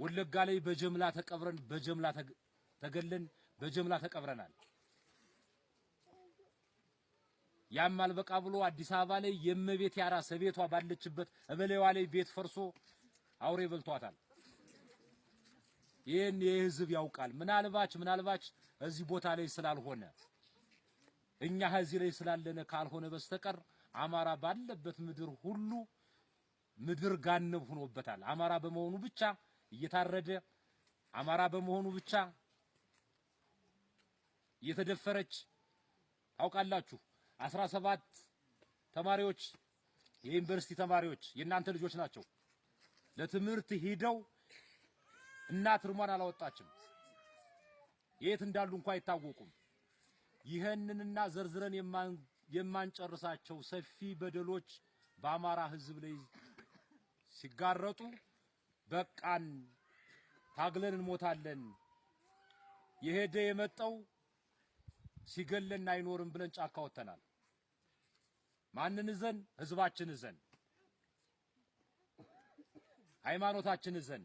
ወለጋ ላይ በጀምላ ተቀብረን፣ በጀምላ ተገለን፣ በጀምላ ተቀብረናል። ያም አልበቃ ብሎ አዲስ አበባ ላይ የእመቤት ያራሰ ቤቷ ባለችበት እበላይዋ ላይ ቤት ፈርሶ አውሬ በልቷታል። ይህን የህዝብ ያውቃል። ምናልባች እዚህ ቦታ ላይ ስላልሆነ፣ እኛ እዚህ ላይ ስላለነ ካልሆነ በስተቀር አማራ ባለበት ምድር ሁሉ ምድር ጋነብ ሆኖበታል። አማራ በመሆኑ ብቻ እየታረደ፣ አማራ በመሆኑ ብቻ እየተደፈረች ታውቃላችሁ። 17 ተማሪዎች፣ የዩኒቨርሲቲ ተማሪዎች የእናንተ ልጆች ናቸው። ለትምህርት ሂደው እናት እርሟን አላወጣችም። የት እንዳሉ እንኳን አይታወቁም። ይህንንና ዘርዝረን የማንጨርሳቸው ሰፊ በደሎች በአማራ ሕዝብ ላይ ሲጋረጡ በቃን፣ ታግለን እንሞታለን፣ የሄደ የመጣው ሲገለን አይኖርም ብለን ጫካ ወጥተናል። ማንን ይዘን? ህዝባችን ይዘን፣ ሃይማኖታችን ይዘን።